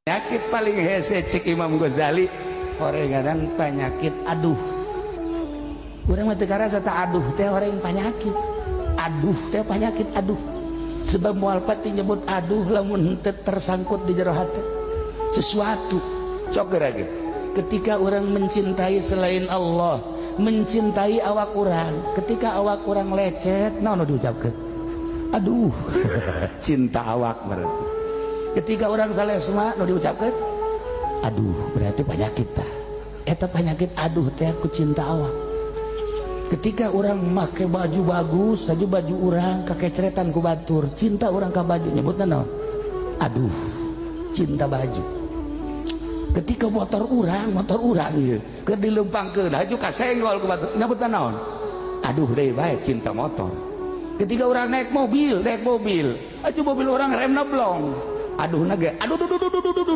Penyakit paling hese cek Imam Ghazali horenganan penyakit aduh. Urang mah teu karasa tah aduh teh horeng penyakit. Aduh teh penyakit aduh. Sebab moal pati nyebut aduh lamun teu tersangkut di jero hati. Sesuatu sok geura ge. Ketika orang mencintai selain Allah, mencintai awak urang, ketika awak urang lecet, naon nu diucapkeun? Aduh, cinta awak berarti. Ketika orang salesma nu diucapkan, aduh, berarti penyakit tah. Eta penyakit aduh teh aku cinta awak. Ketika orang make baju bagus saja, baju orang kakeceretan ku batur, cinta orang ka baju, nyebutna naon? Aduh, cinta baju. Ketika motor urang ieu keur dilempangkeun haju kasenggol ku batur, nyebutna naon? Aduh deui bae, cinta motor. Ketika orang naik mobil, aju mobil orang remna blong, aduh naga, aduh duh duh duh duh duh